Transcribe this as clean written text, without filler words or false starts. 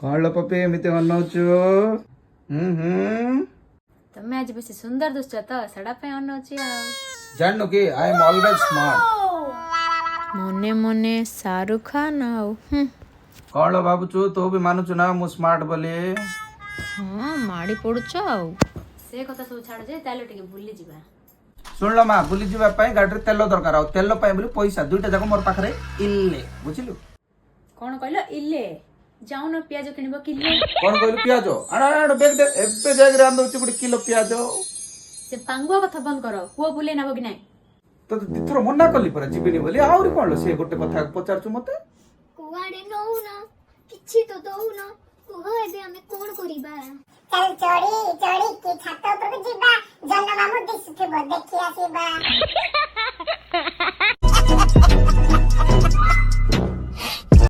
କଣ ଲୋ ପପି, ଏମିତି ଅନଉଛୁ? ହୁଁ ହୁଁ। ତମେ ଆଜି ବେଶୀ ସୁନ୍ଦର ଦୁଶୁଛ ତ, ସେଟା ପାଇଁ ଅନଉଛି ଆଉ। ଜାଣିନୁ କି, I am always smart. ମନେ ମନେ ଶାହରୁଖ ଖାନ ଆଉ ହୁଁ। କଣ ଲୋ ଭାବୁଛୁ? ତୁ ବି ମାନୁଛୁ ନା ମୁଁ ସ୍ମାର୍ଟ ବୋଲି? ହଁ, ମାଡ଼ି ପଡୁଛ ଆଉ। ସେ କଥା ସବୁ ଛାଡ ଯେ, ତାହେଲେ ଟିକେ ବୁଲିଯିବା। ଶୁଣିଲ ମା, ବୁଲିଯିବା ପାଇଁ ଗାଡିରେ ତେଲ ଦରକାର ଆଉ ତେଲ ପାଇଁ ବୋଲି ପଇସା, ଦୁଇଟା ଯାକ ମୋର ପାଖରେ ଇଲେ, ବୁଝିଲୁ? କଣ କହିଲ ଇଲେ? ଯାଉନ ପିଆଜ କିଣିବ କିଲେ। କଣ କହିଲୁ? ପିଆଜ? ଆଣ ଆଣ, ବେଗ ଦେ, ଏବେ ଯାଇକି ରାନ୍ଧୁଛି ଗୋଟେ କିଲୋ ପିଆଜ। ସେ ପାଙ୍ଗୁଆ କଥା ବନ୍ଦ କର, କୁହ ବୁଲେଇ ନବ କି ନାଇଁ? ତତେ ଦିଥର ମନା କଲି ପରା ଯିବିନି ବୋଲି, ଆହୁରି କଣ ଲୋ ସେ ଗୋଟେ କଥା ପଚାରୁଛୁ ମତେ? କୁଆଡେ ନଉନ, କିଛି ତ ଦଉନ, କୁହ ଏବେ ଆମେ କଣ କରିବା? ଚାଲ ଚଢି ଚଢିକି ଛାତ ଉପରକୁ ଯିବା, ଜହ୍ନ ମାମୁଁ ଦିଶୁଥିବ, ଦେଖି ଆସିବା।